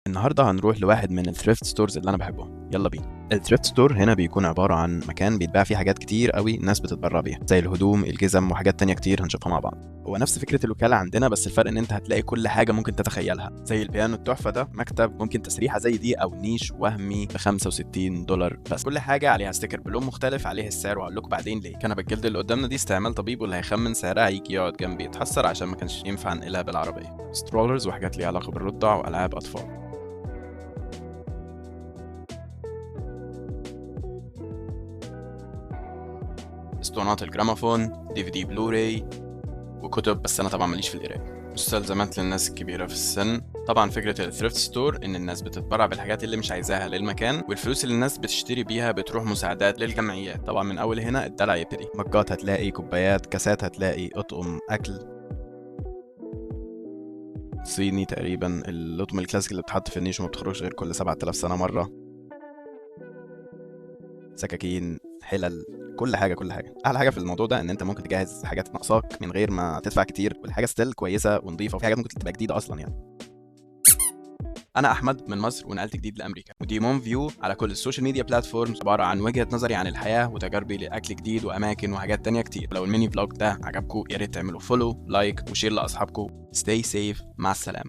النهارده هنروح لواحد من ال thrift stores اللي انا بحبهم. يلا بينا. ال thrift store هنا بيكون عبارة عن مكان بيتباع فيه حاجات كتير قوي الناس بتتبرع بيها، زي الهدوم، الجزم، وحاجات تانية كتير هنشوفها مع بعض. هو نفس فكرة الوكالة عندنا، بس الفرق ان انت هتلاقي كل حاجة ممكن تتخيلها، زي البيانو التحفة ده، مكتب، ممكن تسريحه زي دي، او نيش وهمي ب $65 بس. كل حاجة عليها sticker بلون مختلف عليه السعر، وهقول لكم بعدين ليه. كنبة الجلد اللي قدامنا دي استعمال طبيب، واللي هيخمن سعرها هيجي يقعد جنبي يتحسر عشان ما كانش ينفع نقلها بالعربية. strollers وحاجات ليها علاقة بالرضع والعاب اطفال. اسطوانات الجرامافون، DVD Blu-ray، وكتب، بس انا طبعا ماليش في القراية. مستلزمات للناس الكبيرة في السن. طبعا فكرة ال thrift store ان الناس بتتبرع بالحاجات اللي مش عايزاها للمكان، والفلوس اللي الناس بتشتري بيها بتروح مساعدات للجمعيات. طبعا من اول هنا الدلع يبتدي. مجات هتلاقي، كوبايات، كاسات هتلاقي، اطقم اكل صيني تقريبا، اللطم الكلاسيك اللي بتحط في النيش وما بتخرجش غير كل 7000 سنة مرة، سكاكين، حلل، كل حاجة كل حاجة. احلى حاجة في الموضوع ده ان انت ممكن تجهز حاجات ناقصاك من غير ما تدفع كتير، والحاجة still كويسة ونظيفه، وفي حاجات ممكن تبقى جديدة اصلا يعني. انا احمد من مصر ونقلت جديد لامريكا، ودي مون فيو على كل ال social media platforms، عبارة عن وجهه نظري عن الحياة وتجاربي لاكل جديد واماكن وحاجات تانية كتير. لو ال mini vlog ده عجبكم يا ريت تعملوا follow، like، و share لاصحابكم. stay safe، مع السلامة.